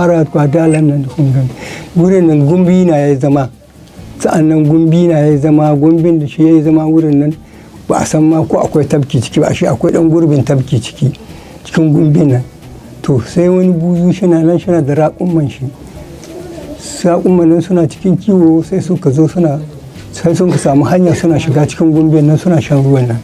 Fara kwadalan nan da kun gani wurin nan gumbi na ya zama. Sa'annan gumbi na ya zama, gumbin da shi ya zama wurin nan ba a san ma ko akwai tafki ciki ba, shi akwai dan gurbin tafki ciki cikin gumbin nan. To sai wani buzu shina nan shina da raƙumman shi, raƙumman nan suna cikin kiwo, sai suka zo suna sai sun ka samu hanya suna shiga cikin gumbin nan suna shan ruwan nan.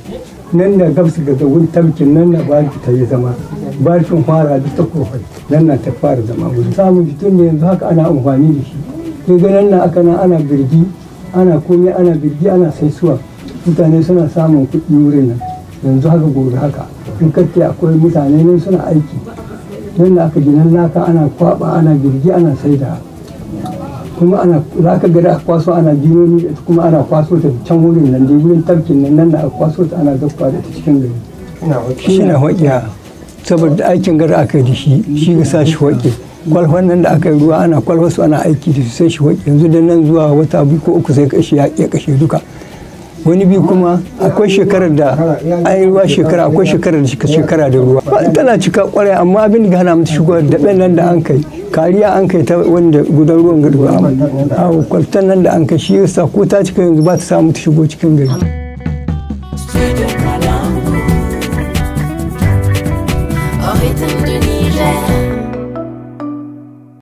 Nan da gabsu ga wurin tafkin nan na barki ta yi zama, barkin fara duk ta kofar nan na ta fara zama wuri samun fitin ne. Yanzu haka ana amfani da shi, sai ga nan na aka nan ana birgi, ana komai, ana birgi, ana saisuwa, mutane suna samun kuɗi wurin nan. Yanzu haka gobe haka in katte akwai mutane nan suna aiki nan da aka ginan laka, ana kwaba, ana birgi, ana saida, kuma ana za ka ga kwaso, ana ginoni, kuma ana kwaso ta can wurin nan dai wurin tafkin nan, nan da aka kwaso ta ana zakwa da ta cikin gari. Shi na haƙiya saboda aikin gara aka yi da shi, shi ga sa shi haƙe. Kwalfan nan da aka yi ruwa ana kwalfa su, ana aiki da su, sai shi haƙe. Yanzu da nan zuwa wata 2 ko 3 sai kashi ya ƙi kashe duka. Wani bi kuma akwai shekarar da an yi ruwa shekara, akwai shekarar da shika shekara da ruwa tana cika kwarai, amma abin da hana mata shigo daɓen nan da an kai kariya an kai ta wanda gudan ruwan gado a kwaltan nan da an kai, shi yasa ko ta cika yanzu ba ta samu ta shigo cikin gari. Au rythme du